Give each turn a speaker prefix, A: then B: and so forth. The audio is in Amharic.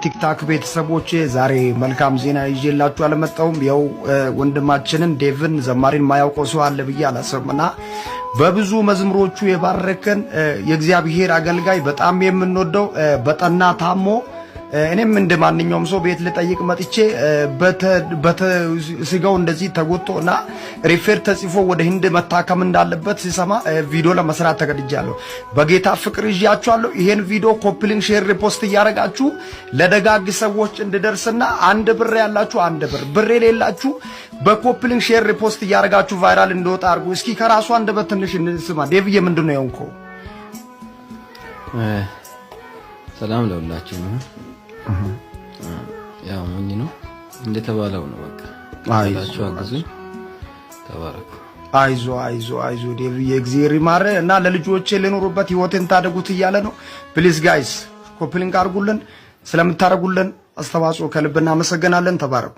A: ቲክታክ ቤተሰቦቼ፣ ዛሬ መልካም ዜና ይዤላችሁ አልመጣሁም። ያው ወንድማችንን ዴቭን ዘማሪን ማያውቀው ሰው አለ ብዬ አላስብም እና በብዙ መዝሙሮቹ የባረከን የእግዚአብሔር አገልጋይ፣ በጣም የምንወደው፣ በጠና ታሞ እኔም እንደ ማንኛውም ሰው ቤት ልጠይቅ መጥቼ ስጋው እንደዚህ ተጎድቶ እና refer ተጽፎ ወደ ህንድ መታከም እንዳለበት ሲሰማ ቪዲዮ ለመስራት ተገድጃለሁ። በጌታ ፍቅር ይዣችኋለሁ። ይሄን ቪዲዮ copy link፣ share፣ repost እያደረጋችሁ ለደጋግ ሰዎች እንድደርስና 1 ብር ያላችሁ 1 ብር፣ ብር የሌላችሁ በ copy link፣ share፣ repost እያደረጋችሁ viral እንዲወጣ አድርጉ። እስኪ ከራሱ አንደበት ትንሽ እንስማ። ዴቭዬ፣ ምንድን ነው የሆንከው?
B: ሰላም ለሁላችሁ ነው። ያው ሞኝ ነው እንደተባለው ነው። በቃ ላችሁ አግዙኝ። ተባረኩ።
A: አይዞ አይዞ አይዞ ዴቭዬ፣ እግዚአብሔር ይማርህ እና ለልጆቼ ልኖሩበት ህይወቴን ታደጉት እያለ ነው። Please guys, copy link አድርጉልን። ስለምታደርጉልን አስተዋጽኦ ከልብ እናመሰግናለን። ተባረኩ።